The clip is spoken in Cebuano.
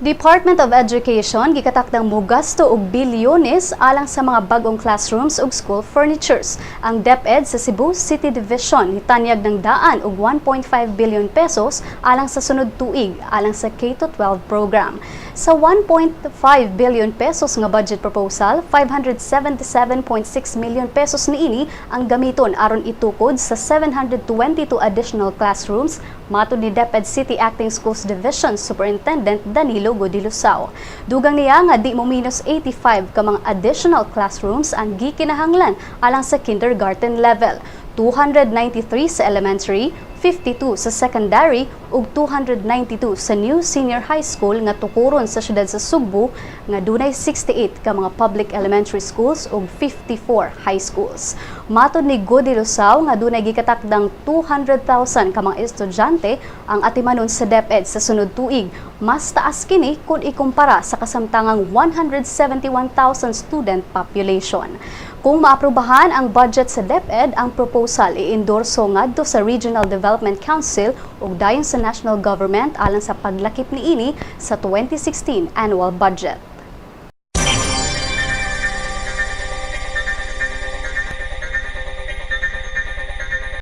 Department of Education gikatakdang mugasto og bilyones alang sa mga bag-ong classrooms ug school furnitures. Ang DepEd sa Cebu City Division nitanyag ng daan og ₱1.5 billion alang sa sunod tuig alang sa K-12 program. Sa ₱1.5 billion nga budget proposal, ₱577.6 million niini ang gamiton aron itukod sa 722 additional classrooms, matod ni DepEd City Acting Schools Division Superintendent Danilo Godilusao. Dugang niya nga di mo minus 85 ka mga additional classrooms ang gikinahanglan alang sa kindergarten level, 293 sa elementary, 52 sa secondary ug 292 sa new senior high school nga tukuron sa syudad sa Sugbo nga dunay 68 ka mga public elementary schools ug 54 high schools. Matod ni Godilusao nga dunay gikatakdang 200,000 ka mga estudyante ang atimanon sa DepEd sa sunod tuig. Mas taas kini kung ikumpara sa kasamtangang 171,000 student population. Kung maaprubahan ang budget sa DepEd, ang proposal i-endorso ngadto sa Regional Development Council ug dayon sa national government alang sa paglakip niini sa 2016 annual budget.